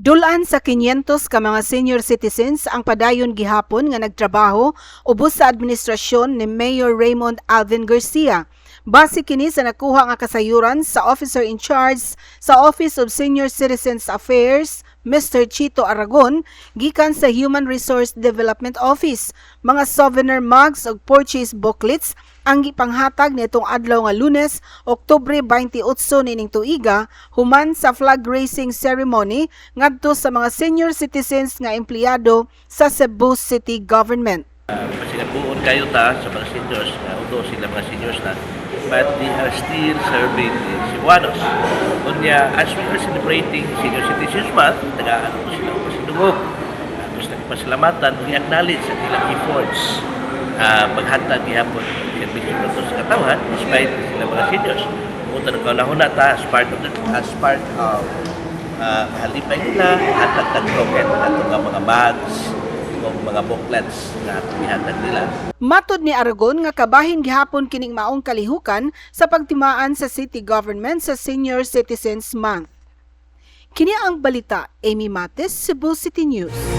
Dulan sa 500 ka mga senior citizens ang padayon gihapon nga nagtrabaho ubos sa administrasyon ni Mayor Raymond Alvin Garcia. Base kini sa nakuha nga kasayuran sa officer in charge sa Office of Senior Citizens Affairs, Mr. Chito Aragon, gikan sa Human Resource Development Office. Mga souvenir mugs ug purchase booklets ang gipanghatag nitong adlaw nga Lunes, Oktubre 28 niining tuiga, human sa flag raising ceremony ngadto sa mga senior citizens nga empleyado sa Cebu City Government. Pasinabuon kayo ta sa mga seniors, although sila mga seniors na, but they are still serving the Cebuanos. Unya, as we are celebrating Senior Citizens Month, tagaan ko sila og pasidungog. Tapos nagpasalamatan, i-acknowledge ang ilang efforts paghatag gihapon serbisyo nato sa katawhan despite sila mga seniors. Punta ng kaunahon na ta as part of halipay nila, hatag tag token ato nga mga mugs o mga booklets na gihatag nila. Matod ni Aragon nga kabahin gihapon kining maong kalihukan sa pagtimaan sa city government sa Senior Citizens Month. Kini ang balita, Amy Mates, Cebu City News.